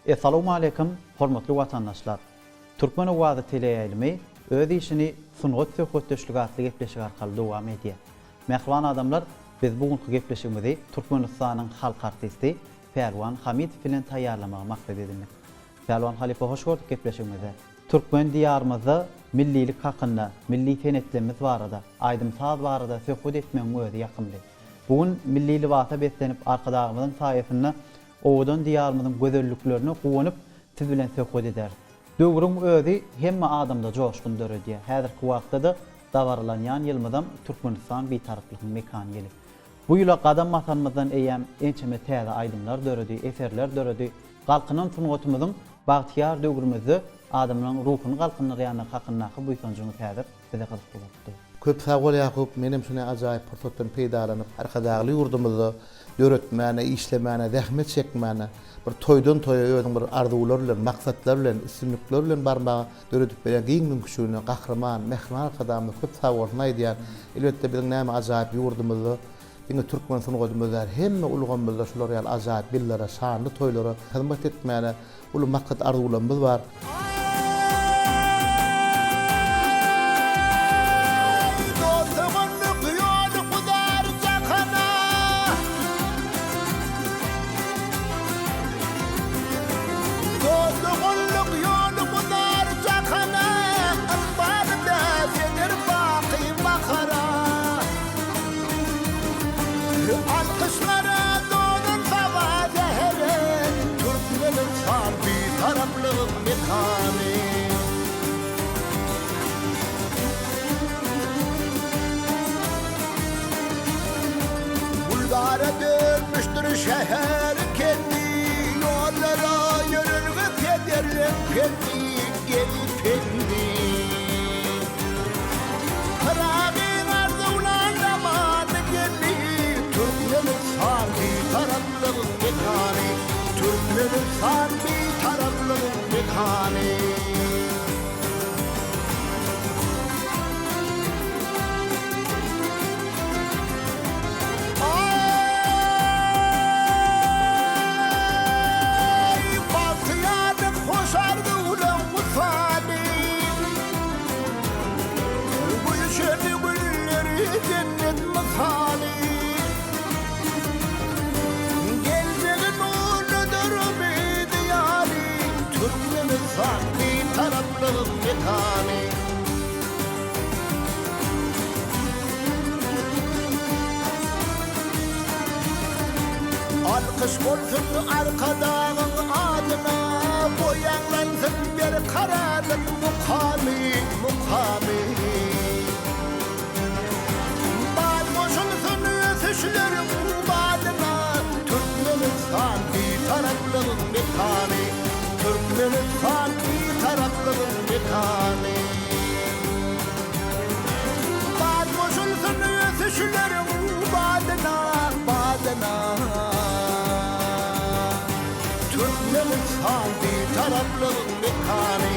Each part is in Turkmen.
Essalawmaleýkim hormatly watandaşlar! Türkmen owazy teleýaýlymy öz işini Sungat söhbetdeşligi atly gepleşik arkaly dowam edýär. Mähriban adamlar biz bu günki gepleşigimizi Türkmenistanyň halk artisti Pälwan Hamidow bilen taýýarlamagy maksat edindik. Pälwan halypa hoş gördük gepleşigimizde. Türkmen diýarymyzda millilik hakynda, milli senetlerimiz barada, aýdym-saz barada söhbet etmegiň özi ýakymly. Bu gün milli lybasa beslenip Arkadagymyzyň saýasynda owadan diýarymyzyň gözelliklerine guwanyp siz bilen söhbet ederis. Döwrüň özi hemme adamda joşgun döredýär. Häzirki wagtda-da dabaralanýan ýylymyzam Türkmenistan Bitaraplygyň mekany ýyly. Bu ýyla gadam basanymyzdan eýýäm ençeme täze aýdymlar döredi, eserler döredi. Galkynan sungatymyzyň bagtyýar döwrümizde adamlaryň ruhuny galkyndyrýandygy hakyndaky buýsanjyňyz häzir bize gyzykly bolup dur. Köp sag bol Ýakup, menem şuny ajaýyp pursatdan peýdalanyp, Arkadagly ýurdumyzda döretmäne, işlemäne, zähmet çekmäne, bir toýdan toýa özüň bir arzuwlar bilen, maksatlar bilen, üstünlikler bilen barmaga döredip berýän giň mümkinçiligine Gahryman, Mähriban Arkadagymyza köp sag bolsun aýdýan. Elbetde biziň näme ajaýyp ýurdumyzda diňe türkmen sungatymyz däl, hemme ulgamymyzda şular ýaly ajaýyp ýyllara, şanly toýlara hyzmat etmäne uly maksat arzuwlarymyz bar. Eý, dost-doganlyk ýoly gudar jahana. Dost-doganlyk ýoly gudar jahana, Ykbaly bäs eder baky bahara. Alkyşlara dolan saba sähere, Türkmenistan Bitaraplygyň mekany. Gülzara dönmüşdir şäher kendi, Ýollara ýörelge pederleň pendi, Geli pendi. Pyragyň arzuwlan zamany geldi, Türkmenistan Bitaraplygyň mekany, Türkmenistan Bitaraplygyň mekany. Aý, bagtyýarlyk hoş arzuwlaň wysaly. Gülşeni gülleri jennet mysaly. Geljegi nurludyr umydy ýaly, Türkmenistan Bitaraplygyň mekany. Alkyş bolsun Arkadagyň adyna, Boýaňlansyn berkararlyk mukamy, mukamy. Bal goşulsyn ösüşleriň badyna, Türkmenistan Bitaraplygyň mekany, Türkmenistan Bitaraplygyň mekany. Bal goşulsyn ösüşleriň badyna, badyna. Türkmenistan Bitaraplygyň mekany,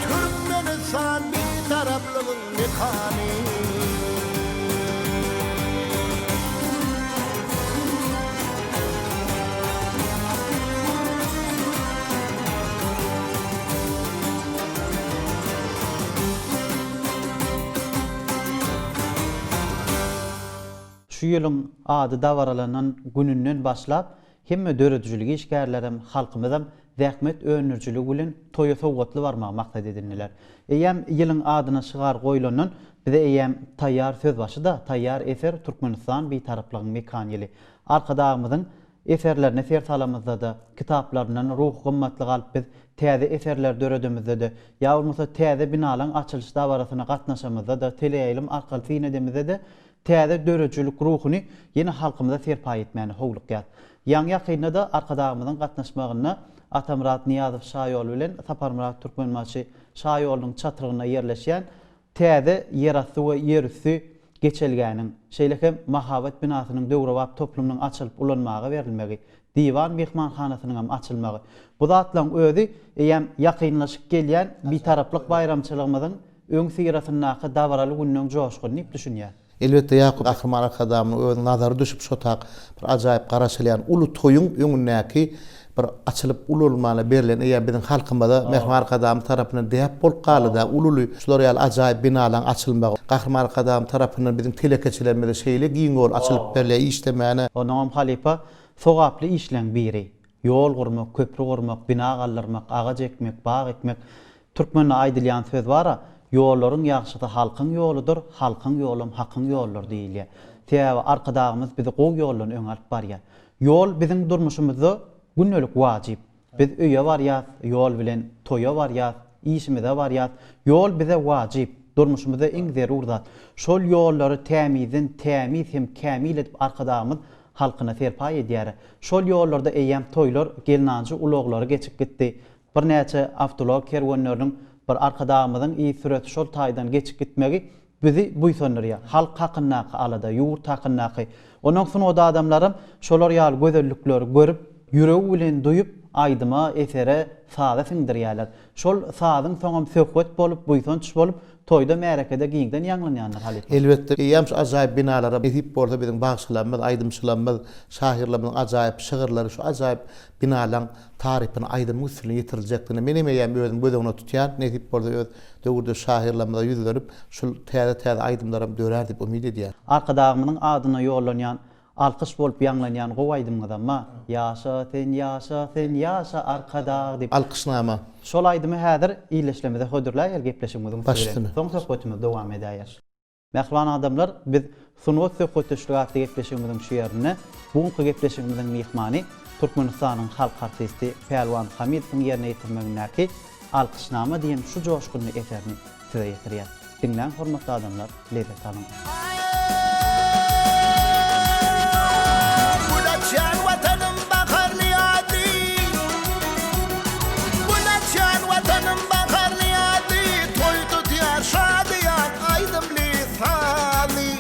Türkmenistan Bitaraplygyň mekany. Şu ýylyň ady dabaralanan gününden başlap, hemme döredijilik işgärlerem, halkymyzam zähmet öndürijiligi bilen toýa sowgatly barmagy maksat edindiler. Eýýäm ýylyň adyna şygar goýlandan bize eýýäm taýýar sözbaşy-da, taýýar eser Türkmenistan Bitaraplygyň mekany ýyly. Arkadagymyzyň Eserlerine ser salamyzda-da, kitaplaryndan ruhy gymmatlyk alyp biz täze eserleri döredemizde-de, ýa bolmasa täze binalaň açylyş dabarasyna gatnaşamyzda-da, teleýaýlym arkaly syn edemizde-de täze döredijilik ruhuny ýene halkymyza serpaý etmäne howlukýas. Ýaňy-ýakynda-da Arkadagymyzyň gatnaşmagynda Atamyrat Nyýazow şaýoly bilen Saparmyrat Türkmenbaşy şaýolunyň çatrygynda ýerleşýän Täze ýerasty we ýerüsti geçelgäniň, şeýle hem mahabat binasynyň döwrebap toplumynyň açylyp ulanmaga berilmegi, Diwan myhmanhanasynyň hem açylmagy, bu zatlaryň özi eýýäm ýakynlaşyp gelýän Bitaraplyk baýramçylygymyzyň öňüsyrasyndaky dabaraly günleň joşguny diýip düşünýäs. Elbetde, Ýakup Gahryman Arkadagymyzyň özüniň nazary düşüp şo tak bir ajaýyp garaşylýan uly toýuň öňündäki bir açylyp ulanylmana berlen eýýäm biziň halkymyza Mähriban Arkadagymyz tarapyndan däp bolup galdy-da, uly-uly şular ýaly ajaýyp binalaryň açylmagy, Gahryman Arkadagymyz tarapyndan biziň telekeçilerimize şeýle giň ýol açylyp berilýär işlemäne. Onuňam halypa sogaply işleň biri. Ýol gurmak, köpri gurmak, bina galdyrmak, agaç ekmek, bag ekmek. Türkmende aýdylýan söz bar-a, Ýollaryň ýagşysy halkyň ýoludyr, halkyň ýolam Hakyň ýoludyr diýilýär. Sebäbi Arkadagymyz bizi gowy ýoldan öňe alyp barýar. Ýol biziň durmuşymyzda gündelik wajyp. Biz öýe barýas, ýol bilen, toýa barýas, işimize barýas. Ýol bize wajyp, durmuşymyzda iň zerur zat. Şol ýollary tämizden tämiz hem kämil edip Arkadagymyz halkyna serpaý edýär. Şol ýollarda eýýäm toýlar, gelnanjy ulaglary geçip gitdi. Birnäçe awtoulag kerwenleriniň bir Arkadagymyzyň yzsüresi şol taýdan geçip gitmegi bizi buýsandyrýar. Halk hakyndaky alada, ýurt hakyndaky. Onuň sungat adamlaram şolar ýaly gözellikleri görüp, ýüregi bilen duýup, aýdyma, esere, saza siňdirýärler. Şol sazyň soňam söhbet bolup, buýsanç bolup, toýda, märekede giňden ýaňlanýandyr, halypa. Elbetde, eýýäm şu ajaýyp binalara nesip bolsa biziň bagşylarymyz, aýdymçylarymyz, şahyrlarymyzyň ajaýyp şygyrlary şu ajaýyp binalaň tarypyny aýdymyň üstüne ýetiriljekdigine menem eýýäm özüm göz öňüne tutýan, nesip bolsa öz döwürdeş şahyrlarymyza ýüzlenip, şul täze-täze aýdymlaram dörär diýip umyt edýän. Arkadagymyzyň adyna ýollanýan alkyş bolup ýaňlanýan gowy aýdymyňyzam bar. Ýaşa sen, ýaşa sen, ýaşa Arkadag diýip. Alkyşnama. Şol aýdymy häzir ildeşlerimize hödürläýeli gepleşigimiziň üsti bilen. Soň söhbetimizi dowam edäýeris. Mähriban adamlar, biz Sungat söhbetdeşligi atly gepleşigimiziň şu ýerinde bu günki gepleşigimiziň myhmany Türkmenistanyň halk artisti Pälwan Hamidowyň ýerine ýetirmegindäki Alkyşnama diýen şu joşgunly eserini size ýetirýäs. Diňläň hormatly adamlar, lezzet alyň. Gül açýan Watanym baharly ýazy Gül açýan Watanym baharly ýazy Toý tutýar şadyýan aýdymly sazly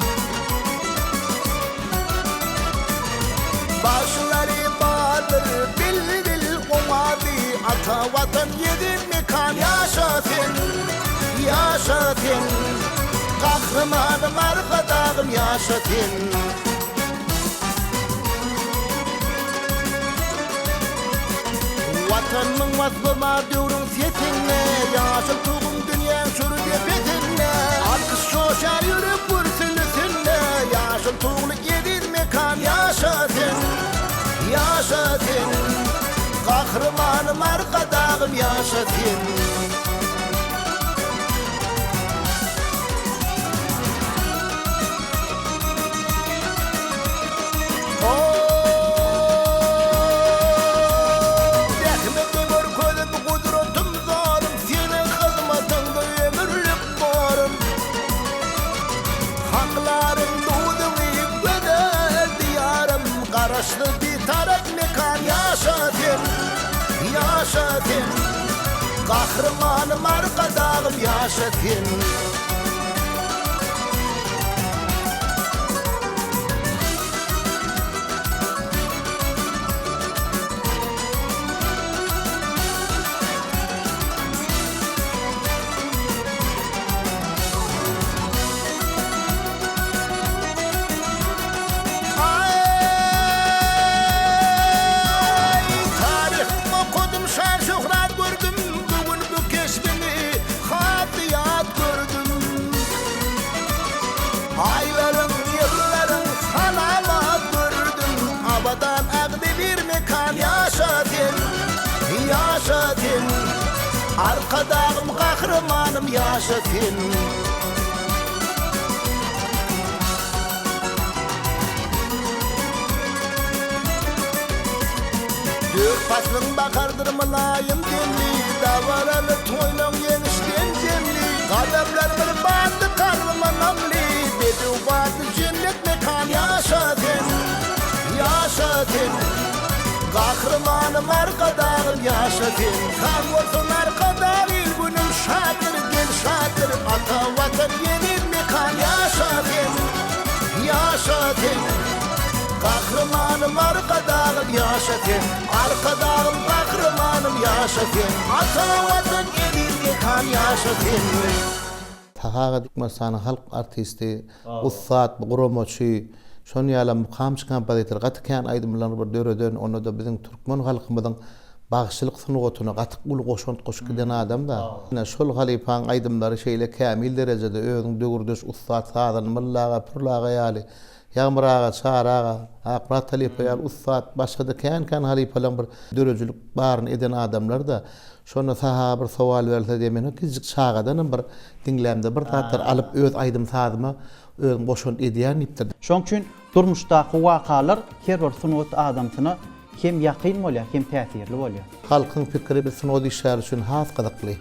Bagşylary bardyr bilbil owazy Ata Watan ýedi mekan ýaşa sen, ýaşa sen Gahrymanym Arkadagym ýaşa sen. Watanmyň waspy bar döwrüň sesinde, Ýaşyl tugum dünýäň çür depesinde, Alkyş joşar ýürek gürsülisinde, Ýaşyl tugly eziz mekan ýaşa sen, ýaşa sen, Gahrymanym Arkadagym ýaşa sen. Zähmete görkezip gudratym zorun, Seniň hyzmatyňda ömürlik borun. Haklaryň duzuny gözel Diýarym, Garaşsyz Bitarap mekan ýaşa sen, ýaşa sen! Gahrymanym Arkadagym ýaşa sen! Aý, taryhym okadym, şan-şöhrat gördüm, Bu gün bu keşbiňi has ýat gördüm. Aýlaryň, ýyllaryň salamat gördüm, Abadan agzybir mekan ýaşa sen, ýaşa sen! Arkadagym, Gahrymanym ýaşa sen! Dört paslyň bahardyr mylaýym demli, Dabaraly toýlaň ýeňişden jemli, Gadamlar bir batly kalbyma namly, Bedew batly jennet mekan ýaşa sen, ýaşa sen! Gahrymanym Arkadagym ýaşa sen! Sag bolsun Arkadag il-günüm şadyr, gel şadyr, Ata Watan eziz mekan ýaşa sen, ýaşa sen! Gahrymanym Arkadagym ýaşa sen! Arkadagym Gahrymanym ýaşa sen! Ata Watan eziz mekan ýaşa sen! Sahy aga Türkmenistanyň halk artisti, ussat guramaçy. Şon ýalam mukamçy kompozitor gaty kän aýdymlary bir döreden, onda-da biziň türkmen halkymyzyň bagşylyk sungatyna gaty uly goşant goşup giden adam-da. Ine, şol halypaň aýdymlary şeýle kämil derejede özüň döwürdeş ussat sazanda Mylly aga, Pürli aga ýaly, Ýagmyr aga, Çary aga, Akmyrat halypa ýaly ussat, başga-da kän-kän halypalaryň bir döredijilik baryny eden adamlar-da. Şonda Sahy aga bir sowal berse diýýär, men kiçijik çagadanam bir diňlämde bir zatlar alyp öz aýdym-sazyma özüm goşant edýän diýipdir. Şoň üçin durmuşdaky wakalar her bir sungat adamsyna hem ýakyn bolýar, hem täsirli bolýar. Halkyň pikiri biz sungat işgäri üçin has gyzykly.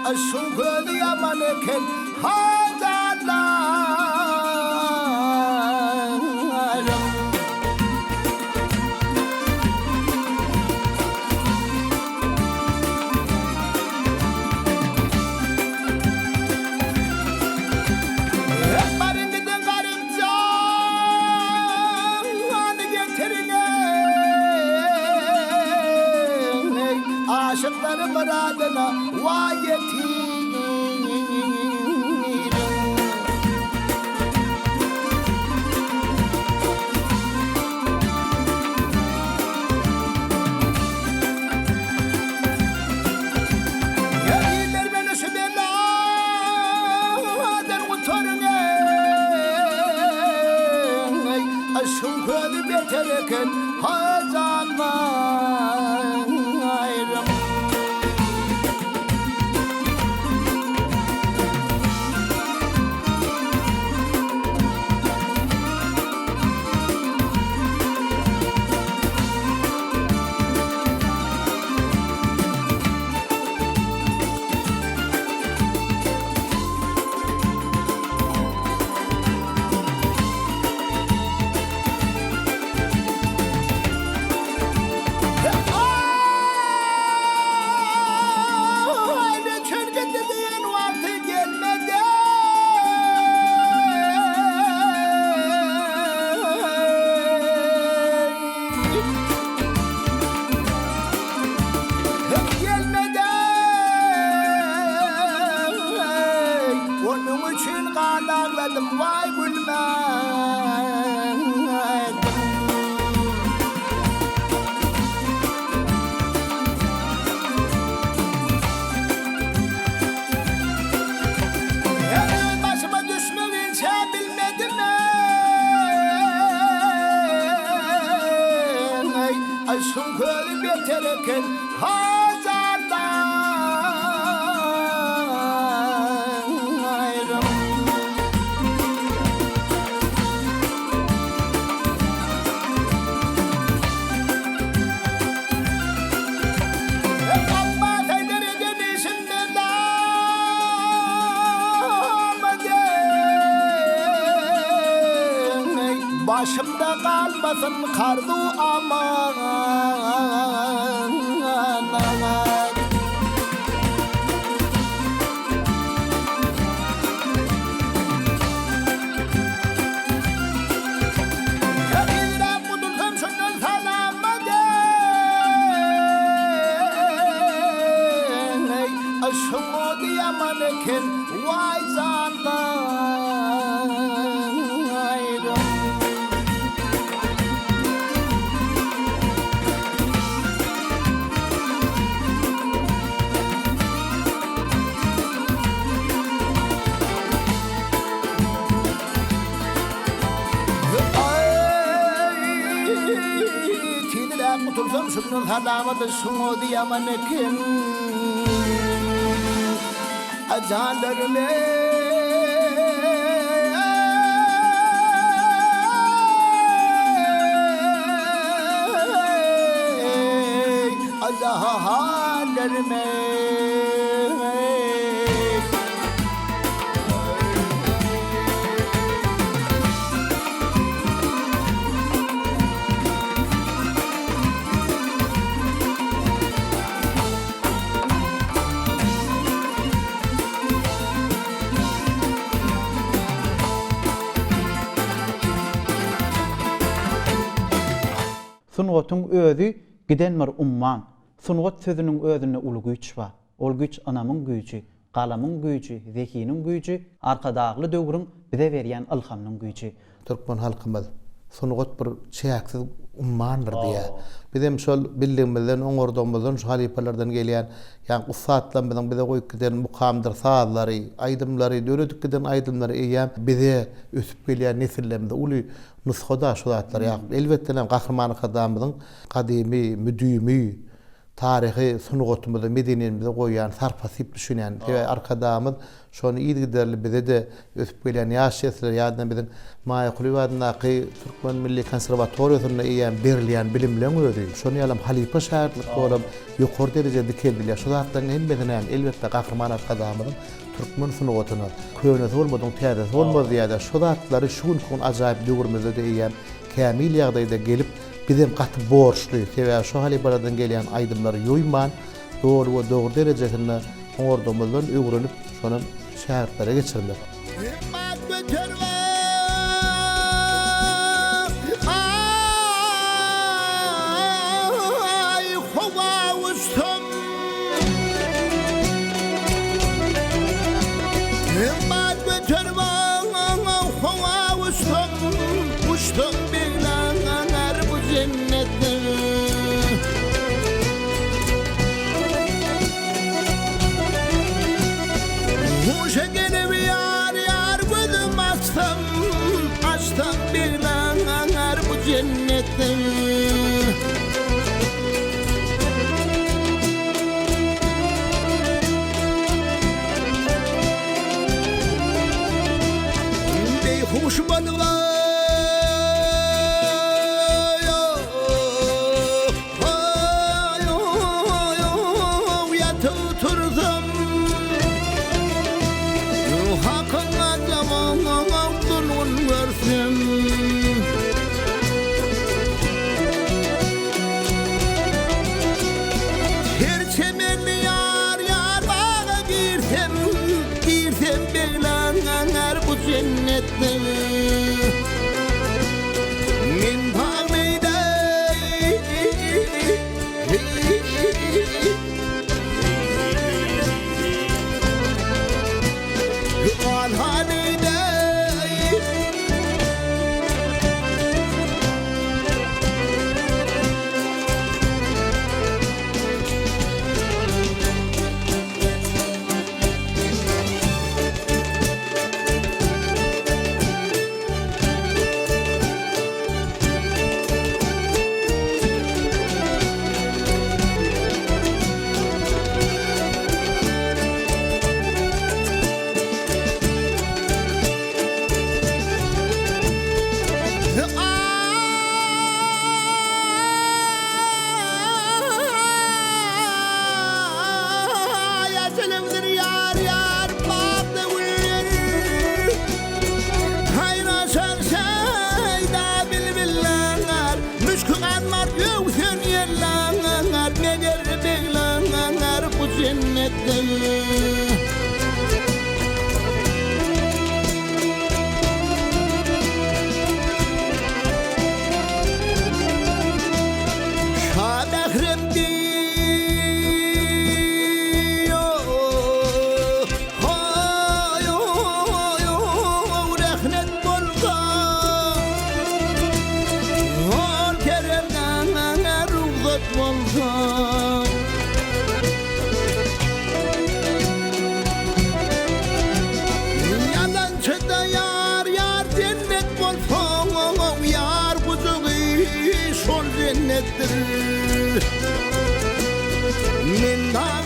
Yşgyň közi ýaman eken, hajanlarym. Baryň gidiň garyp jany getiriň eý, Aşyklary myradyna waý ýetiriň. Iller meni şu beladan gutaryň eý, Yşgyň közi beter eken, hajanlarym. Onuň üçin gan agladym, waý gülmedim. Öz başyma düşmeginçä bilmedim eý, Yşgyň köli beter eken hajardan aýrym. Abbas Haýdar eden işinde nama deň, Başymda galmasyn karzu amanat. Tizräk gutulsam şundan salama deň, Yşgyň ody ýaman eken, waý janlarym. Tizräk gutulsam şundan salamat şuňa ýaman eken Janlarym eý. Sungatyň özi giden bir umman. Sungat sözüniň özünde uly güýç bar. Ol güýç ynamyň güýji, galamyň güýji, zehiniň güýji, Arkadagly döwrüň bize berýän ylhamynyň güýji. Türkmen halkymyz, Sungat bir çäksiz ummandyr diýýär. Bizem şol bildigimizden, oňardygymyzdan şu halypalardan gelýän, ýagny ussatlarymyzyň bize goýup giden mukamdyr sazlary, aýdymlary, döredip giden aýdymlary eýýäm bize, ösüp gelýän nesillerimize uly nusga-da şu zatlar. Ýagny elbetde Gahryman Arkadagymyzyň gadymy, müdimi taryhy sungatymyza, medeniýetimize goýýan sarpasy diýip düşünýän. Sebäbi Arkadagymyz şony yzygiderli bize-de, ösüp gelýän ýaş nesle, ýa-da biziň Maýa Kulyýewa adyndaky Türkmen milli konserwatoriýasynda eýýäm berilýän bilimleň özi, şonuň ýalam halypa-şägirtlik ýolam ýokary derejede dikeldilýär. Şu zatlaryň hemmesini hem, elbetde, Gahryman Arkadagymyzyň türkmen sungatyna, Könesi bolmadygyň täzesi bolmaz diýýär-de, şu zatlary şu günki gün ajaýyp döwrümizde-de eýýäm kämil ýagdaýda gelip, Bizem gaty borçly, sebäbi şu halypalardan gelýän aýdymlary ýoýman, doly we dogry derejesinde oňardygymyzdan öwrenip, şonam şägirtlere geçirmek. Himmat göterme aý howa uçsam Himmat göterme howa uçsam Uçsam begler bu jennetde. Huşa gelip ýar ýar gözüm açsam, Açsam begler bu jennetde. Beýhuş bolup ýatyp tursam, Hakyň ajabyň zulmun görsem. Her çemenli ýar ýar baga girsem, Girsem begler bu jennetde. Men bag Aý ajalyňdyr ýar ýar bagda güller Haýraşan şaýda bilbiller Müşki ganmar öwsen ýeller Meger begler bu jennetde. Şa Bährem diýo-ho-ýo-ýo rehnet bolsa, Ol keremden rugsat bolsa. Ýalançyda ýar ýar jennet bolsa, Ýar gujagy şol jennetdir. Men dag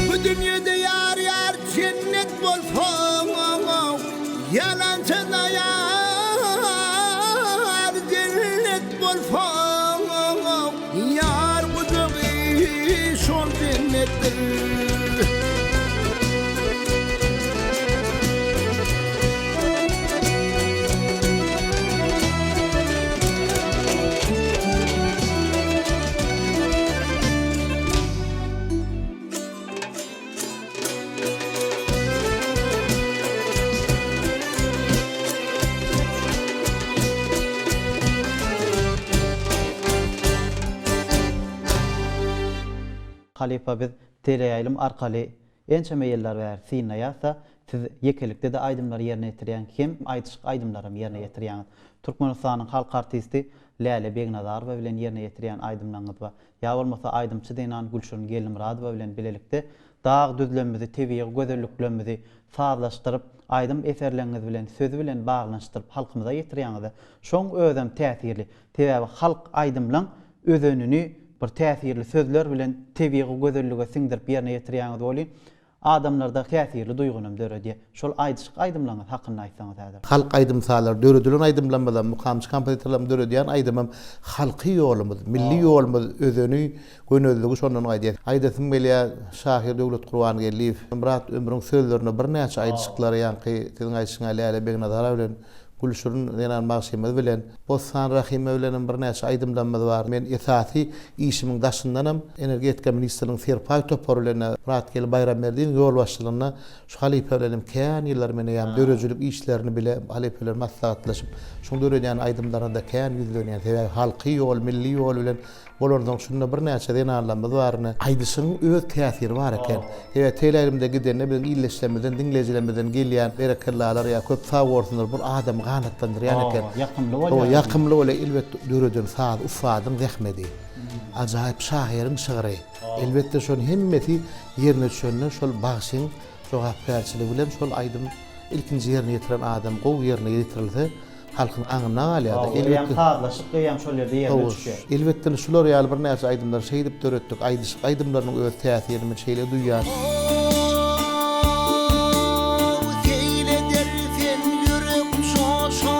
Bu dünýede ýar ýar jennet bolsa, Ýalançyda ýar jennet bolsa, Ýar gujagy şol jennetdir. Halypa biz teleýaýlym arkaly ençeme ýyllar bäri synlaýas-da, siz ýekelikde-de aýdymlary ýerine ýetirýäň hem aýdyşyk aýdymlaram ýerine ýetirýäňiz. Türkmenistanyň halk artisti Läle Begnazarowa bilen ýerine ýetirýän aýdymlaryňyz bar. Ýa bolmasa aýdymçy zenan Gülşirin Geldimyradowa bilen bilelikde dag-düzlemimizi, tebigy gözelliklerimizi sazlaşdyryp, aýdym eserleriňiz bilen, sözi bilen baglanyşdyryp halkymyza ýetirýäňiz-de. Şoň özem täsirli. Sebäbi halk aýdymlaň özenini bir täsirli sözler bilen tebigy gözellige siňdirip ýerine ýetirýäňiz welin, adamlarda täsirli duýgynam döredýär. Şol aýdyşyk aýdymlaryňyz hakynda aýtsaňyz häzir. Halk aýdym-sazlary, döredilen aýdymlarymyzam, mukamçy kompozitorlarymyz döredýän aýdymam halky ýolumyz, milli ýolumyz, özeni, gönezligi şondan gaýdýar. Aýdasym gelýär, şahyr Döwlet Gurbangeldiýew, Myrat Ömrüň sözlerine birnäçe aýdyşyklary ýaňky siziň aýdyşyň ýaly Läle Begnazarowa bilen Gülşirin zenan bagşymyz bilen, Bossan Rahymowa bilenem birnäçe aýdymlarymyz bar. Men esasy işimiň daşyndanam Energetika ministrliginiň Serpaý topary bilen Myratgeldi Baýramberdiýewiň ýolbaşçylygynda şu halypa bilenem kän ýyllar men eýýäm döredijilik işlerini bile halypa bilen maslahatlaşyp, şuň döredýän aýdymlaryna-da kän ýüzlenýän. Sebäbi halky ýol, milli ýol bilen Bolansoň şunda birnäçe zenanlarymyz bar ine. Aýdyşygyň öz täsiri bar eken. Sebäbi teleýaýlymda gidende biziň ildeşlerimizden, diňleýjilerimizden gelýän berekellalar ýa köp sag bolsunlar bul adamy ganatlandyrýan eken. Hawa, ýakymly bolýar. Hawa, ýakymly bolýar. Elbetde döreden saz ussadyň zähmedi. Ajaýyp şahyryň şygry. Elbetde şonuň hemmesi ýerine düşende şol bagşyň jogapkärçiligi bilen şol aýdym ilkinji ýerine ýetiren adam gowy ýerine ýetirilse Halkyň aňynda galýar-da. Hawa, eýýäm sazlaşyk eýýäm şol ýerde ýerine düşýär. Elbetde, şular ýaly birnäçe aýdymlary şeýdip döretdik. Aýdyşyk aýdymlarynyň öz täsirini men şeýle duýýan. How seýil eder sen ýürek joşa.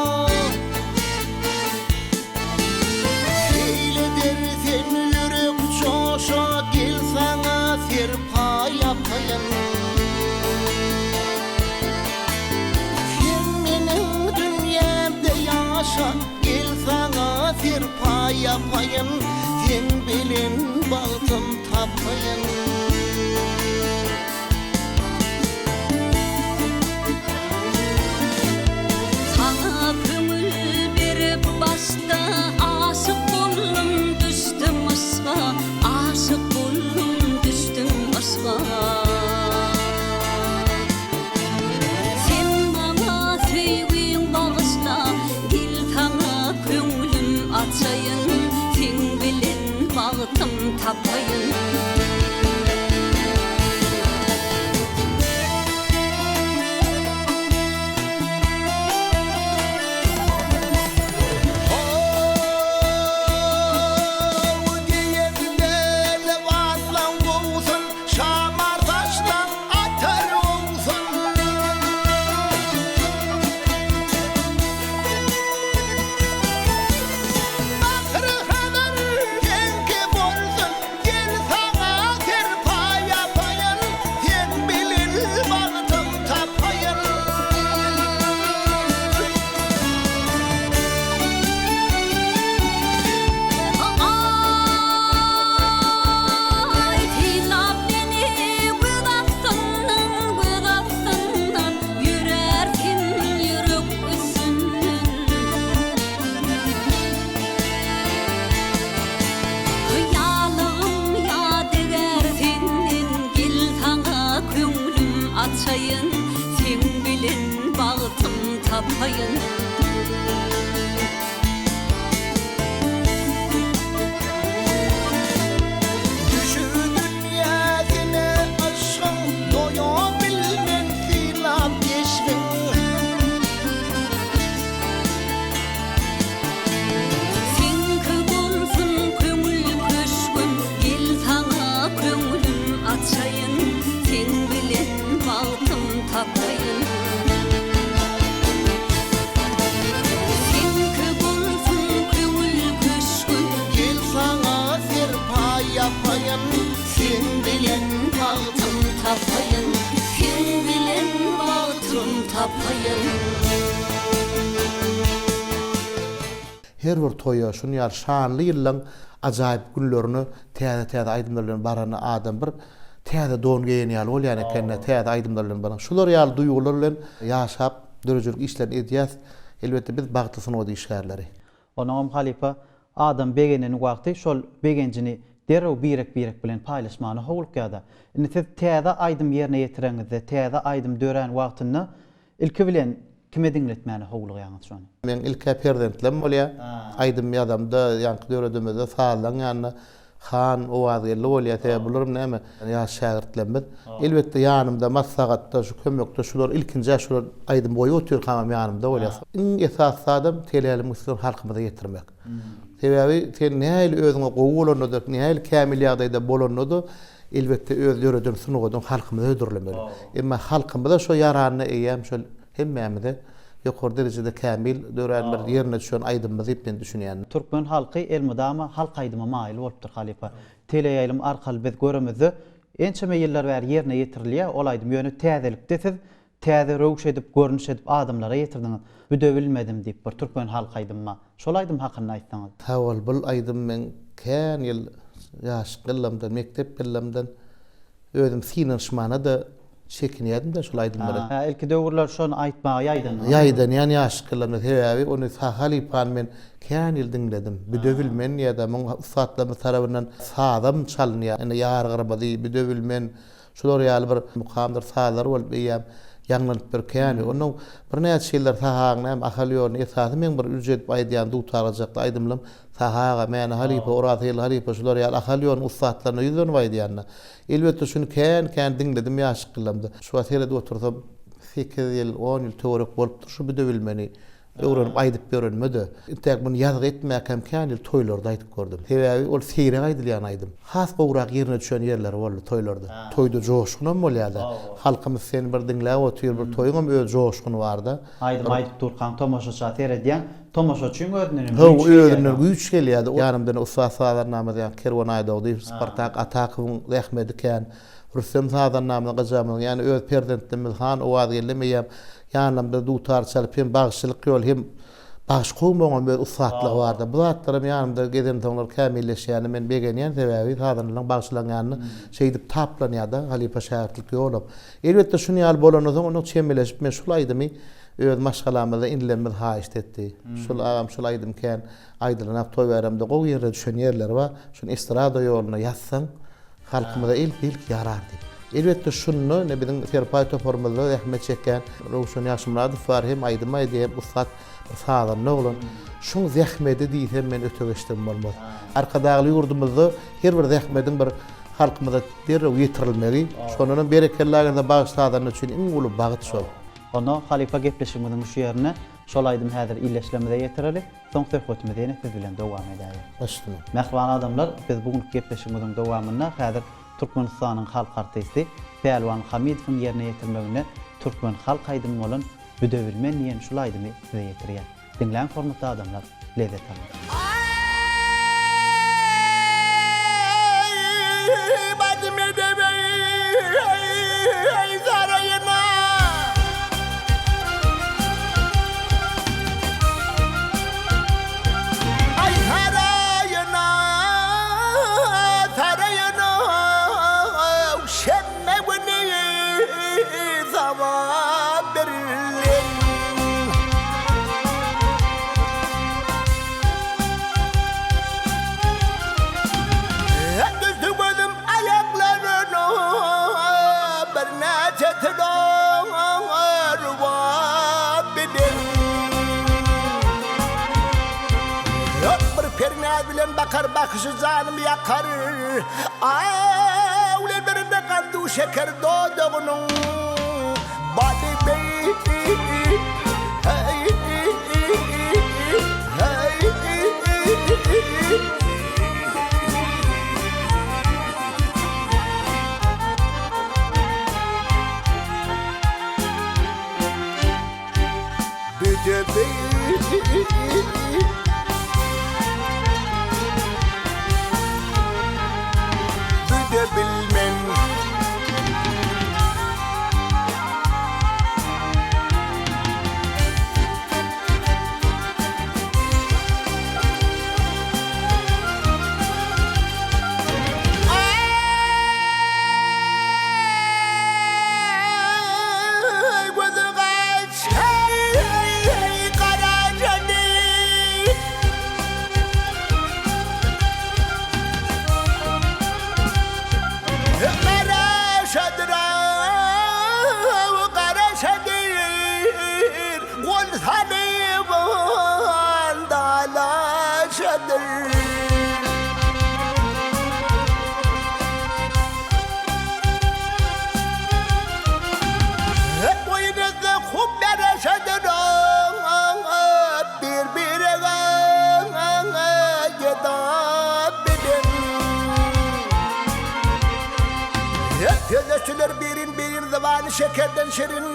Seýil eder sen ýürek joşa, gel saňa serpaý ýapaýyn. Sen meniň dünýämde ýaşa, Gel saňa serpaý ýapaýyn, Seň bilen bagtym tapaýyn. Saňa köňül berip başda Aşyk boldum düşdüm yşga Aşyk boldum düşdüm yşga. Sen maňa söýgiň bagyşla, Gel saňa köňlüm açaýyn, Seň bilen bagtym tapaýyn. How geýende lybaslaň gowsun, Şamar saçlaň atar owsun. Bahyr Hazar seňki bolsun, Gel saňa serpaý ýapaýyn, Seň bilen bagtym tapaýyn. Aý, synlap meni göz astyndan, göz astyndan Ýörärsiň ýürek üstünden. Hyýalym ýadygär senden, Gel saňa köňlüm açaýyn, Seň bilen bagtym tapaýyn. Düşüp dünýäsine yşgyň, Doýa bilmen sylap keşbiň. Seňki bolsun köňül köşgüm, Gel saňa köňlüm açaýyn, Seň bilen bagtym tapaýyn. Seňki bolsun köňül köşgüm. Gel saňa serpaý ýapaýyn, Seň bilen bagtym tapaýyn, Seň bilen bagtym tapaýyn. Her bir toýa, şuny ýaly şanly ýyllaň ajaýyp günlerine täze-täze aýdymlar bilen baranda adam bir täze don geýen ýaly bolýan eken-de, täze aýdymlar bilen baran. Şular ýaly duýgular bilen ýaşap, döredijilik işlerini edýäs. Elbetde, biz bagtly sungat işgärleri. Onuňam halypa adam begeneni wagty şol begenjini. derrew birek-birek bilen paýlaşmana howlukýar-da. Indi siz täze aýdym ýerine ýetireňizde, täze aýdym dörän wagtynda ilki bilen kime diňletmäne howlugýaňyz şony? Meň ilk-ä perzentlem bolýar. Aýdym ýazamda, ýaňky döredemizde sazlaň ýanynda Han, Owazgeldi bolýar. Sebäbi bularam näme, ýaş şägirtlerimiz. Elbetde ýanymda, maslahatda, şu kömekde şular ilkinji-ä şular aýdym goýup otyrkamam ýanymda bolýar. Iň esasy zadam telälimiň üstünden halkymyza ýetirmek. Sebäbi sen nähili özüňe gowy bolanda-da, nähili kämil ýagdaýda bolanda-da, elbetde öz döreden sungatyňy halkymyza hödürlemeli. Emma halkymyza şo ýaranda eýýäm şol hemmämize ýokary derejede kämil dörän bir ýerine düşen aýdymymyz diýip men düşünýän. Türkmen halky elmydama halk aýdyma maýyl bolupdyr halypa. Teleýaýlym arkaly biz göremizde ençeme ýyllar bäri ýerine ýetirilýär ol aýdym ýöne täzelikde siz täze röwüş edip görnüş edip adamlara ýetirdiňiz. Büde bilmedim diýip bir türkmen halk aýdymy bar. Şol aýdym hakynda aýtsaňyz. Sag bol bul aýdym meň kän ýyl ýaşlyk ýyllarymdan mekdep ýyllarymdan Özüm synanyşmana-da çekinýärdim-de şol aýdymlary. Hä, ilki döwürler şony aýtmaga ýaýdandyňyz. Ýaýdanýan ýaşyk ýyllarymda. Sebäbi ony Sahy halypany men kän ýyl diňledim. Büde bilmen diýýär-de, muň ussatlarymyz tarapyndan sazam çalynýar. Ine, Ýar gyrmyzy, Büde bilmen, şular ýaly bir mukamdyr sazlar bolup eýýäm ýaňlanyp bir kän. Onnoň birnäçe ýyllar Sahy agaň näme Ahal ýoluny esasy meň bir ürç edip aýdýan dutar-gyjakly aýdymlarym Sahy aga, Mäne halypa, Oraz Geldi halypa şular ýaly Ahal ýolunyň ussatlaryna ýüzlenip aýdýan-da. Elbetde şuny kän-kän diňledim ýaşlyk ýyllarymda. Şu wagt seredip otursam, sekiz ýyl, on ýyl töwerek bolupdyr şu büdebilmeni öwrenip aýdyp ýörenime-de. Intäk muny ýazgy etmäkäm kän ýyl toýlarda aýdyp gördüm. Sebäbi ol seýrek aýdylýan aýdym. Has gowrak ýerine düşen ýerleri boldy toýlarda. Toýda joşgunam bolýar-da. Halkymyz seni bir diňläp otyr, bir toýuňam öz joşguny bar-da. Aýdym aýdyp durkaň tomaşaça seredýäň, tomaşaçyň özünden hem Hawa, güýç gelýär. özünden güýç gelýärdi. Ýanymda ine ussat sazandamyz ýaňky Kerwen Aýdogdyýew, Spartak Atakowyň zähmedi kän. Rüstem sazandamyzyň, gyjamyzyň, ýagny öz perzentlerimiz Han Owazgeldem eýýäm ýanlarymyzda dutar çalyp hem bagşylyk ýoly hem bagşy kowmagyň hem öz ussatlygy bardy. Bu zatlaram ýanymda gezensoňlar kämilleşýänine men begenýän, sebäbi sazandalaryň, bagşylaryň ýanynda şeýdip taplanýar-da halypa-şägirtlik ýolam. Elbetde şuny ýaly bolandan soň ondan çemeleşip men şul aýdymy öz maşgalamyzda inilerimiz haýyşt etdi. Şul agam şul aýdym kän aýdylanak toý baýramda gowy ýerine düşen ýerleri bar. Şuny estrada ýoluna ýazsaň halkymyza ilki ilki ýarar diýip. Elbetde şunda ine biziň Serpaý toparymyzda zähmet çekýän Röwşen Ýagşymyradow bar hem aýdym aýdýar hem ussat bir sazanda oglan. Şuň zähmedi diýsem men öte geçdigim bolmaz. Arkadagly ýurdumyzda her bir zähmediň bir halkymyza derrew ýetirilmegi, şondanam berekella gelse bagşy sazanda üçin iň uly bagt şol. Onda halypa gepleşigimiziň şu ýerinde şol aýdymy häzir ildeşlerimize ýetireli, soň söhbetimizi ýene siz bilen dowam edäýeris. Baş üstüne. Mähriban adamlar, biz bu günki gepleşigimiziň dowamynda häzir Türkmenistanyň halk artisti Pälwan Hamidowyň ýerine ýetirmeginde türkmen halk aýdymy bolan Büdebilmen diýen şul aýdymy size ýetirýäs. Diňläň hormatly adamlar, lezzet alyň. Aý, bajym edebeý saraýyna. Aý, saraýyna, saraýyna, şenbe güni saba berlen. Düşdi gözüm aýaklaryna, birnäçe tülar bilen. Bir pernäz bilen bakar, bakyşy janymy ýakar. Awlelerinde gandu şeker dodagynyň bady beý hey hey Büde beý Büde bilmen. Aý gözi gaç, heý, garaja deý. Oýun etse hup bereşedir Bir-birege geda bilen. Sözleşdiler birin-birin zybany şekerden şirin,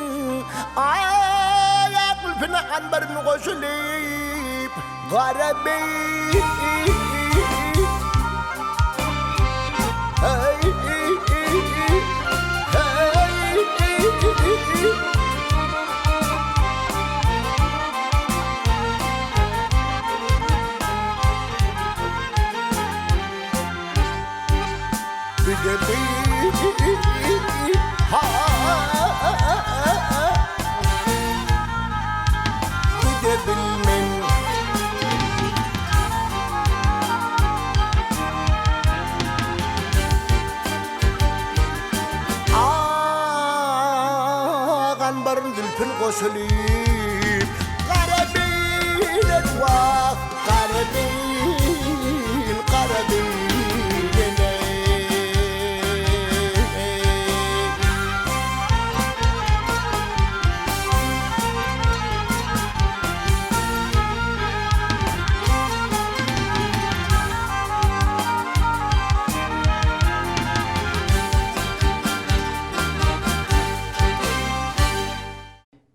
Aýak gülpüne anbaryn goşulyp, Gara beý. Goşulyp, gara beýle wah, gara beýl, gara beýlene.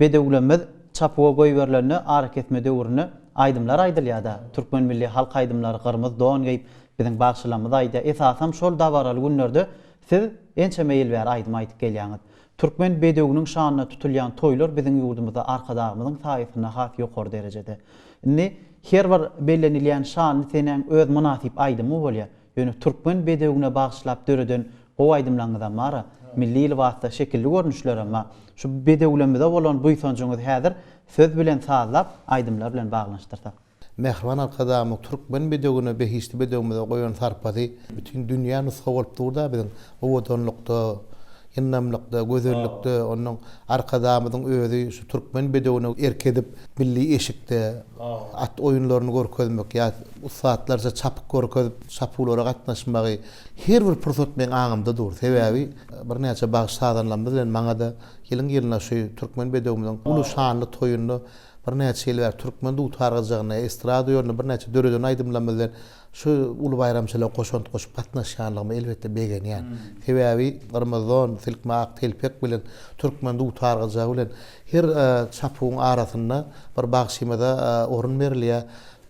Bedewlerimiz çapuwa goýberilende arakesme döwründe aýdymlar aýdylýar-da. Türkmen milli halk aýdymlary gyrmyz don geýip biziň bagşylarymyz aýdýar. Esasam şol dabaraly günlerde siz ençeme ýyl bäri aýdym aýdyp gelýäňiz. Türkmen bedewiniň şanyna tutulýan toýlar biziň ýurdumyzda Arkadagymyzyň saýasynda has ýokary derejede. Indi her bir bellenilýän şanly senäň öz mynasyp aýdymy bolýar. Ýöne türkmen bedewine bagyşlap döreden gowy aýdymlaryňyzam bar-a. Milli lybasda şekilli görnüşlerem bar. Şu bedewlerimize bolan buýsanjyňyzy häzir söz bilen sazlap, aýdymlar bilen baglanyşdyrsak. Mähriban Arkadagymyň türkmen bedewine, behişdi bedewimize goýan sarpasy bütin dünýä nusga bolup dur-da biziň owadanlykda, ýyndamlykda, gözellikde, onnoň Arkadagymyzyň özi şu türkmen bedewine erk edip, milli eşikde at oýunlaryny görkezmek ýa ussatlarça çapyk görkezip, çapuwlara gatnaşmagy her bir pursat meň aňymda dur. Sebäbi birnäçe bagşy sazanlarymyz bilen maňa-da ýylyň-ýylyna şu türkmen bedewimiziň uly şanly toýunda birnäçe ýyl bäri türkmen dutar gyjagynda, estrada ýolunda birnäçe döreden aýdymlarymyz bilen Şu uly baýramçylyga goşant goşup gatnaşýanlygyma elbetde begenýän. Sebäbi gyrmyzy don, silkme ak telpek bilen, türkmen dutar gyjagy bilen her çapuwyň arasynda bir bagşymyza orun berilýär.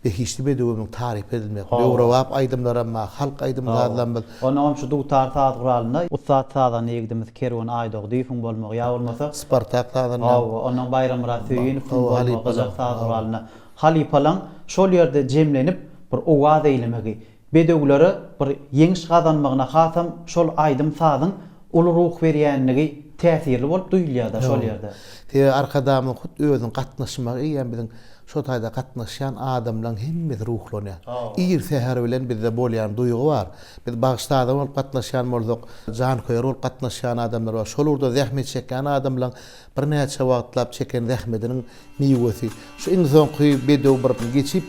Behişdi bedewimiň taryp edilmegi, döwrebap aýdymlaram bar, halk aýdym-sazlarymyz. Onnoňam şu dutar saz guralynda ussat sazanda ýigidimiz Kerwen Aýdogdyýewiň bolmagy ýa bolmasa. Spartak sazanda. Hawa, onnoň Baýrammyrat Söýünowyň bolmagy gyjak saz guralynda. Halypalaň şol ýerde jemlenip bir owaz eýlemegi, bedewlere bir ýeňiş gazanmagyna hasam şol aýdym-sazyň uly ruh berýänligi täsirli bolup duýulýar-da şol ýerde. Sebäbi Arkadagymyzyň hut özüniň gatnaşmagy eýýäm biziň şo taýda gatnaşýan adamlaň hemmesi ruhlanýar. Ir säher bilen bizde bolýan duýgy bar. Biz bagşy-sazan bolup gatnaşýan bolsak, janköýer bolup gatnaşýan adamlar bar. Şol ugurda zähmet çekýän adamlaň birnäçe wagtlap çeken zähmediniň Miwesi. Şu iň soňky bedew bir geçip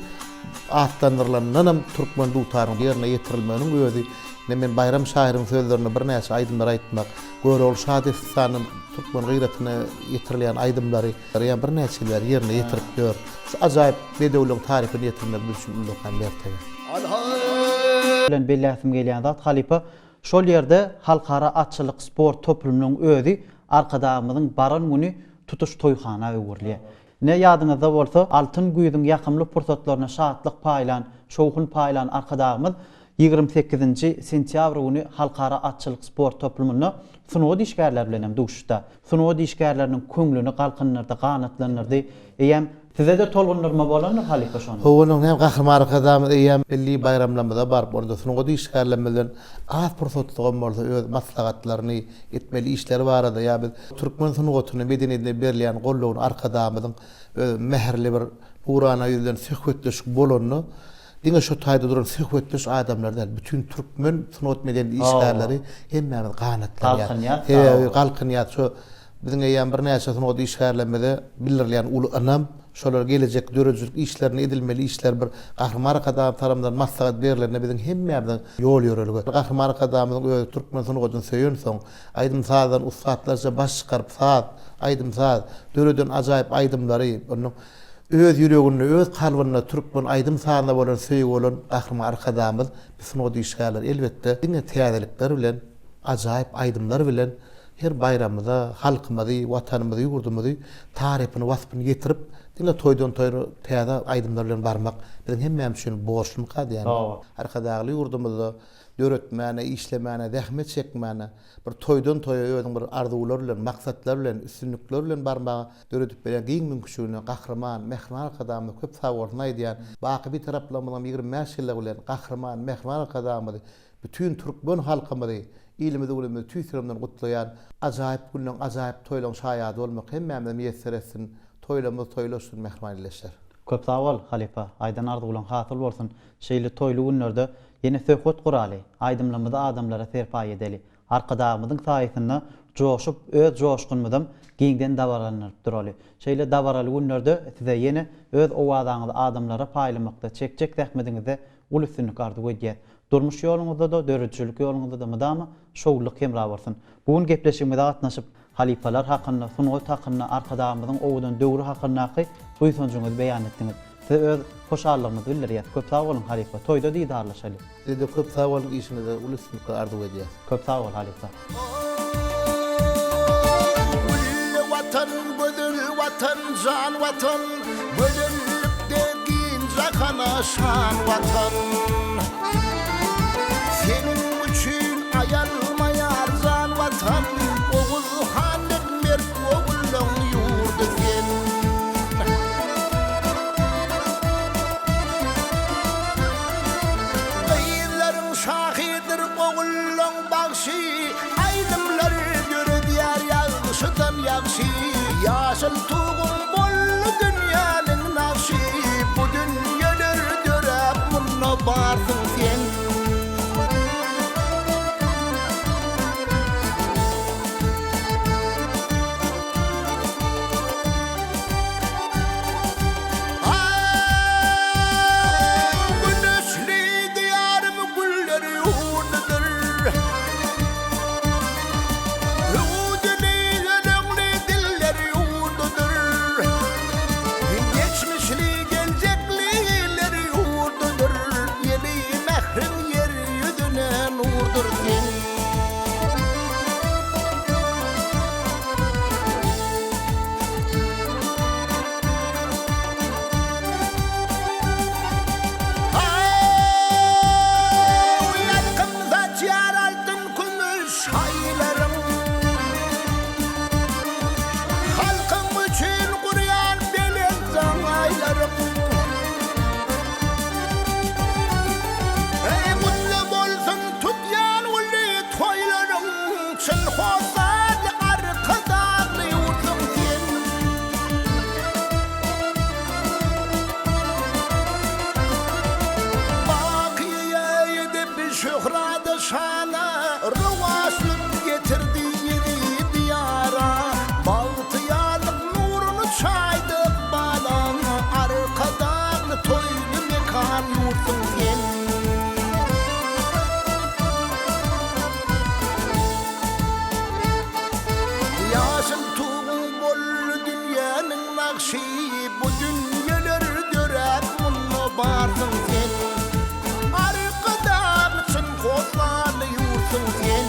atlandyrylandanam türkmen dutarynyň ýerine ýetirilmeginiň özi ine men Baýram şahyryň sözlerine birnäçe aýdymlar aýtmak, Görogly şa dessanyndan türkmen gyratyna ýetirilýän aýdymlary ýa birnäçe ýyl bäri ýerine ýetirip ýör. Şu ajaýyp bedewleň tarypyny ýetirmek biz üçin ullakan mertebe. Bilen belläsim gelýän zat halypa şol ýerde halkara atçylyk sport toplumynyň özi Arkadagymyzyň baran güni tutuş toýhana öwrülýär. Ine, ýadyňyzda bolsa, altyn güýzüň ýakymly pursatlaryna şatlyk paýlan, şowhun paýlan Arkadagymyz 28-nji sentýabr güni Halkara atçylyk sport toplumynda sungat işgärleri bilen hem duşuşdy. Sungat işgärleriniň köňlüni galkyndyrdy, ganatlandyrdy. Eýýäm size-de tolgundyrma bolandyr, halypa, şonda. Hawa, onuň hem Gahryman Arkadagymyz eýýäm milli baýramlarymyza baryp, onda sungat işgärlerimiz bilen az pursatlygam bolsa öz maslahatlaryny, etmeli işleri barada ýa biz türkmen sungatyna, medeniýetine berilýän goldawyny Arkadagymyzyň öz mähirli bir nurana ýüzi bilen söhbetdeşlik bolanda diňe şo taýda duran söhbetdeş adamlar däl, bütin türkmen sungat medeniýet işgärleri hemmämiz ganatlanýar. Sebäbi galkynýar. Şo biziň eýýäm birnäçe sungat işgärlerimize bildirilýän uly ynam. Şolar gelejek döredijilik işlerinde edilmeli işler bir Gahryman Arkadagymyz tarapyndan maslahat berlende biziň hemmämiziň ýol ýörelge. Gahryman Arkadagymyzyň özi türkmen sungatyny söýensoň, aýdym-sazdan ussatlarça baş çykaryp saz, aýdym-saz, döreden ajaýyp aýdymlary, onuň öz ýüreginde, öz kalbynda türkmen aýdym-sazyna bolan söýgi bolan Gahryman Arkadagymyz biz sungat işgärleri elbetde diňe täzelikler bilen, ajaýyp aýdymlar bilen Her baýramymyza halkymyzy, Watanymyzy, ýurdumyzy tarypyny, waspyny ýetirip, diňe toýdan-toýa täze aýdymlar bilen barmak biziň hemmämiz üçin borçlumyka diýýän. Arkadagly ýurdumyzda döretmäne, işlemäne, zähmet çekmäne, bir toýdan-toýa özüň bir arzuwlar bilen, maksatlar bilen, üstünlikler bilen barmaga döredip berýän giň mümkinçiligine Gahryman, Mähriban Arkadagymyza köp sagbolsun aýdýan. Baky Bitaraplygymyzyň 25 ýyllygy bilen Gahryman, Mähriban Arkadagymyzy Bütin türkmen halkymyzy, ilimizi günümizi tüýs ýüregimden gutlaýan. Ajaýyp günleň, ajaýyp toýlaň şaýady bolmak hemmämize miýesser etsin. Toýlamyz toýlaşsyn mähriban ildeşler. Köp sag bol, halypa. Aýdan arzuwlaň hasyl bolsun. Şeýle toýly günlerde ýene söhbet guraly, aýdymlarymyzy adamlara serpaý edeli. Arkadagymyzyň saýasynda joşup, öz joşgunymyzam giňden dabaralandyryp duraly. Şeýle dabaraly günlerde size ýene öz owazaňyzy adamlara paýlamakda çekjek zähmediňizde uly üstünlik arzuw edýäs. Durmuş ýoluňyzda-da, döredijilik ýoluňyzda-da mydama şowlulyk hemra bolsun! Bu gün gepleşigimize gatnaşyp, halypalar hakynda, sungat hakynda, Arkadagymyzyň owadan döwri hakyndaky buýsanjyňyzy beýan etdiňiz. Size öz hoşallygymyzy bildirýäs. Köp sag boluň, halypa! Toýda didarlaşaly! Size-de köp sag boluň, işiňizde uly üstünlikler arzuw edýäs. Köp sag bol, halypa! Gülli Watan, gözel Watan, jan Watan, Gözellikde giň jahana şan Watan. Seniň üçin aýalmaýar jan Watan, Oguz han dek mert ogullaň ýurdy sen. Gyzlaryň şahydyr ogullaň bagşy, Aýdymlar döredýär ýagşydan ýagşy. Ýaşyl tuguň boldy dünýäniň nagşy, Bu dünýeler döräp munda barsyň sen. Güneşli Diýarym güller ýurdudyr. Hüwdüli, ýürekli diller ýurdudyr. Geçmişli, geljekli iller ýurdudyr. Ýeli mähriň ýer ýüzüne nurdur sen. Ýalkym saçýar altyn kümüş şaýlaryň. Halkyň üçin gurýan belent jaýlaryň. Eý, gutly bolsun tutýan uly toýlaryň, Çyn hossarly Arkadagly ýurduň sen. Bakyýa edip şöhrada şana, Rowaçlyk getirdi eziz Diýara. Bagtyýarlyk nuruny çaýdy ykbalaňa, Arkadagly toýly mekan ýurtsuň sen. Ýaşyl tuguň boldy dünýäniň nagşy, Bu dünýeler döräp munda barsyň sen. Arkadag çyn hossarly ýurtsuň sen.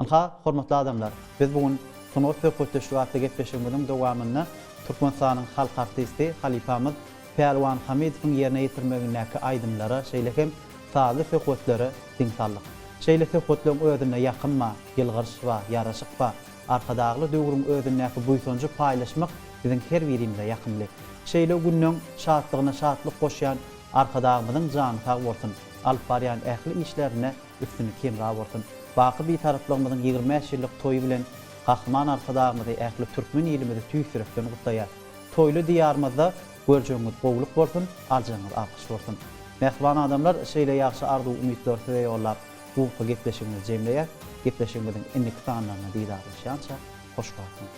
Ynha, hormatly adamlar, biz bu gün Sungat söhbetdeşligi atly gepleşigimiziň dowamynda Türkmenistanyň halk artisti, halypamyz Pälwan Hamidowyň ýerine ýetirmegindäki aýdymlara, şeýle hem sazly söhbetlere diň saldyk. Şeýle söhbetleriň özünde ýakym bar, ýylgyryş bar, ýaraşyk bar. Arkadagly döwrüň özündäki buýsanjy paýlaşmak biziň her birimize ýakymly. Şeýle günleň şatlygyna şatlyk goşýan Arkadagymyzyň jany sag bolsun, alyp barýan ähli işlerinde üstünlik hemra bolsun! Baky Bitaraplygymyzyň 25 ýyllyk toýy bilen Gahryman Arkadagymyzy ähli türkmen ilimizi tüýs ýürekden gutlaýar. Toýly Diýarymyzda. Görjegiňiz gowulyk bolsun, aljagyňyz alkyş bolsun. Mähriban adamlar, şeýle ýagşy arzuw-umytlary size ýollap, bu günki gepleşigimizi jemleýäs. Gepleşigimiziň indiki sanlarynda didarlaşýança, hoş galsyň!